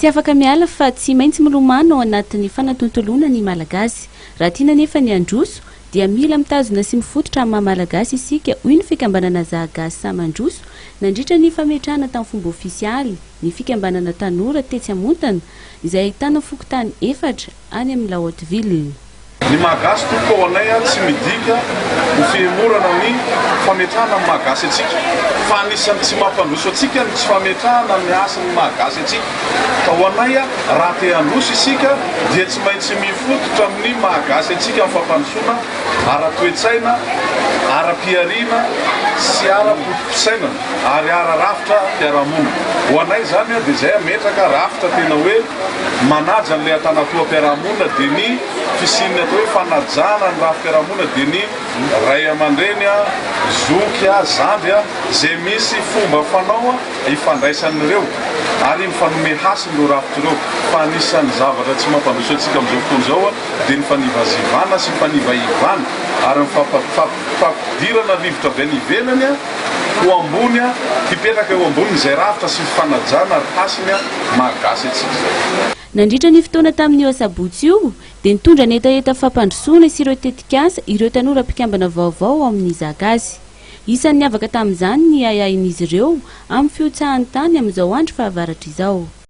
Tsy afaka miala fa tsy maintsy milomano ao anatin'ny fanatontoloana ny Malagasy. Raha tiana anefa ny handroso dia mila mitazona sy mifototra amin'ny maha Malagasy isika, hoy ny fikambanana Zaha Gasy Sahy Mandroso nandritra ny fametrahana tamin'ny fomba ofisialy ny fikambanana tanora tetsy Amontana izay ahitana fokontany efatra any amin'ny La Haute Ville. Ny maha gasy tompoko ao anay tsy midika ho fihemorana ny fametrahana ny maha gasy antsika fa anisan'ny tsy mampandroso antsika ny tsy fametrahana ny hasin'ny maha gasy antsika ka ho anay raha te handroso isika dia tsy maintsy mifototra amin'ny maha gasy antsika ny fampandrosoana ara-toetsaina, ara-pihariana sy ara-poto-pisainana ary ara-rafitra fiarahamonina. Ho anay izany dia izay hametraka rafitra tena hoe manaja an'ilay antanatoham-piarahamonina dia ny fisian'ny atao hoe fanajana ny rafi-piarahamonina dia ny ray aman-dreny, zoky, zandry izay misy fomba fanao ifandraisan'ireo ary mifanome hasina ireo rafitra ireo fa anisan'ny zavatra tsy mampandroso antsika amin'izao fotoana izao dia ny fanivazivana sy fanivahivana ary ny fampidirana rivotra avy any ivelany ho ambony hipetraka eo ambonin'izay rafitra sy fanajana ary hasiny maha gasy antsika izay. Nandritra ny fotoana tamin'io asabotsy io dia nitondra ny hetaheta fampandrosoana sy ireo tetikasa ireo tanora mpikambana vaovao ao amin'ny Zagasy. Isan'ny niavaka tamin'izany ny ahiahin'izy ireo amin'ny fihotsahan'ny tany amin'izao andro fahavaratra izao.